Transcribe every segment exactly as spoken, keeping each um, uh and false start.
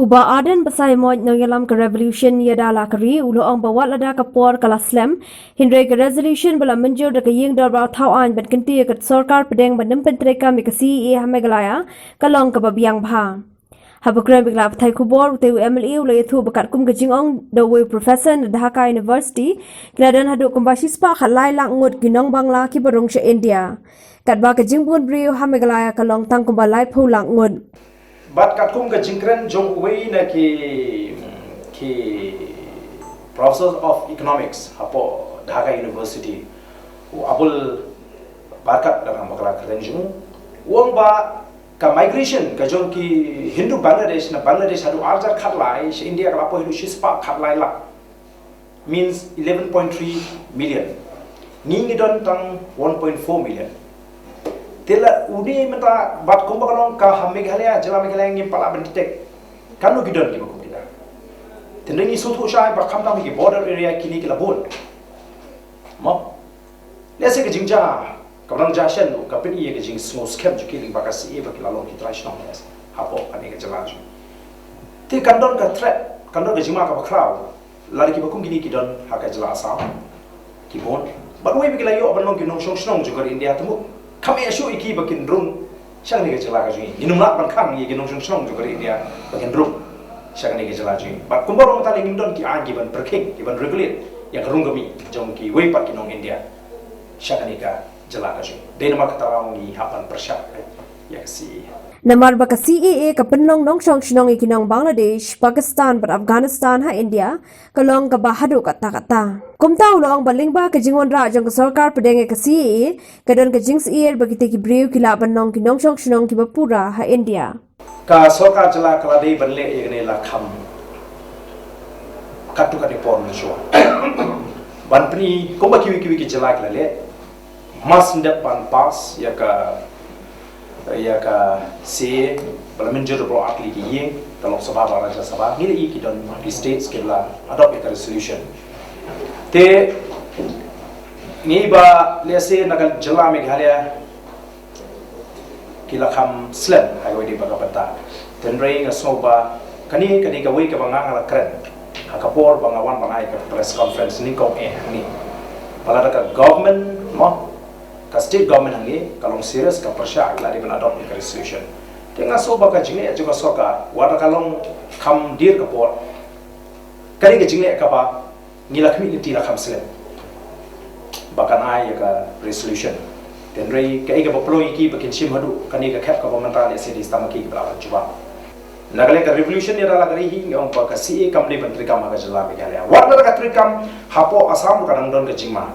U Bah Ardent Basaiawmoit, nongïalam ka Revolution ïada la ka ri, u la ong ba wat lada ka por ka la slem, hynrei ka resolution ba la mynjur da ka ïing dorbar thaw aiñ ban kyntiew ïa ka sorkar pdeng ban ym pyntreikam ïa ka C A A ha Meghalaya ka long kaba biang bha. Haba kren bad ki lad pathai khubor, utei u M L A u la ïathuh ba katkum ka jingong da uwei u professor na Dhaka University, ki la don haduh kumba shispah khatlai lak ngut ki nong Bangla kiba rung sha India. Katba ka jingbun briew ha Meghalaya ka long tang kumba laiphew lak ngut. Bad katkum ka jingkren jong uwei na ki, ki Professor of Economics hapoh Dhaka University, u Abul Barkat, da nang ba ka la kren jong u, u ong ba ka migration ka jong ki Hindu Bangladesh na Bangladesh haduh arhajar khatlai sha India ka la poi haduh shispah khatlai lak, means eleven point three million. Ngi ngi don tang one point four million. Te la uni mynta bad kumba ka long ka ha Meghalaya, jylla Meghalaya ngim pat lah ban detect katno ki don kiba kum kita. Te ngi sngewthuh shai ba khamtam ki border area kine ki la bun. Mo? Lehse ka jingjia kaba nang jia shen ruh ka pyni ïa ka jingsngew skhem jong ki lyngba ka C A A ba ki la long ki trai shnong, lehse hapoh kane ka jylla jong ngi. Te kan don ka threat, kan don ka jingma kaba khraw lada kiba kum kine ki don ha ka jylla Assam, ki bun. Bad uwei ba ki la ïoh ban long ki nongshong shnong jong ka ri India, te mo kham ïa shuh ïa ki ba kin rung sha kane ka jylla ka jong ngi. Ngim lah ban khang ïa ki nongshong shnong jong ka ri India ba kin rung sha kane ka jylla jong ngi. Bad kumba long mynta, ngim don ki aiñ kiban pyrkhing, kiban regulate ïa ka rung ka mih jong kiwei pat ki nong India sha kane ka jylla ka jong ngi. Dei namar kata ngi hap ban pyrshah ïa ka C A A. Namar ba ka C A A ka pynlong nongshong shnong ïa ki nong Bangladesh, Pakistan bad Afghanistan ha India, ka long kaba haduh katta katta. Kumta u la ong ba lyngba ka jingwanrah jong ka sorkar pdeng ïa ka C A A, ka don ka jingsyier ba kita ki briew ki lah ban long ki nongshong shnong kiba pura ha India. Ka sorkar jylla ka la dei ban leh ïa kane la kham katto katne por mynshuwa. Ban pyni kumba kiwei kiwei ki jylla ki la leh, mar shen dep ban pass ïa ka, ïa ka C A A ba la mynjur da baroh ar tylli ki ïing, ka Lok Sabha bad Rajya Sabha, ngi la ïohi ki don ki states kiba la adopt ïa ka resolution. Te ngi ba lehse na ka jylla Meghalaya ki la kham slem ha kawei de ba ka bynta. Hynrei nga sngew ba kane, kane kawei kaba nga, nga la kren ha ka por ba nga wan ban ai ka press conference nyngkong eh hangne, ba lada ka government, mo, ka state government hangne ka long serious, ka pyrshah, ka la dei ban adopt ïa ka resolution. Te nga sngew ba ka jingleh jong ka sorkar, wat la ka long kham dier ka por, kane ka jingleh kaba ngi la khmih lynti la kham slem ba kan ai ïa ka resolution. Hynrei kaei kaba pynlong ïa ki ba kin shim haduh kane ka khep kaba mynta, lehse dei tang ma ki kiba lah ban jubab. Na ka liang ka revolution ïada la ka ri hi, ngi ong ba ka C A A kam dei ban treikam ha ka jylla Meghalaya. Wat la ka treikam hapoh Assam ruh ka dang don ka jingma.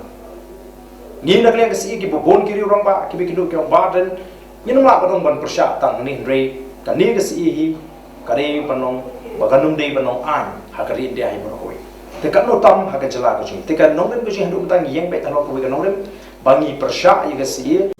Ngi na ka liang ka C A A, kiba bun ki riew rangbah kiba kynduh ki ong ba dang ngin ym lah ban ong ban pyrshah tang hangne, hynrei kane ka C A A hi ka dei ban long, ba kan ym dei ban long aiñ ha ka ri India hi baroh kawei. Te katno tam ha ka jylla ka jong ngi. Te ka nongrim ka jong ngi haduh mynta ngi ïeng beit halor kawei ka nongrim ba ngi pyrshah ïa ka C A A.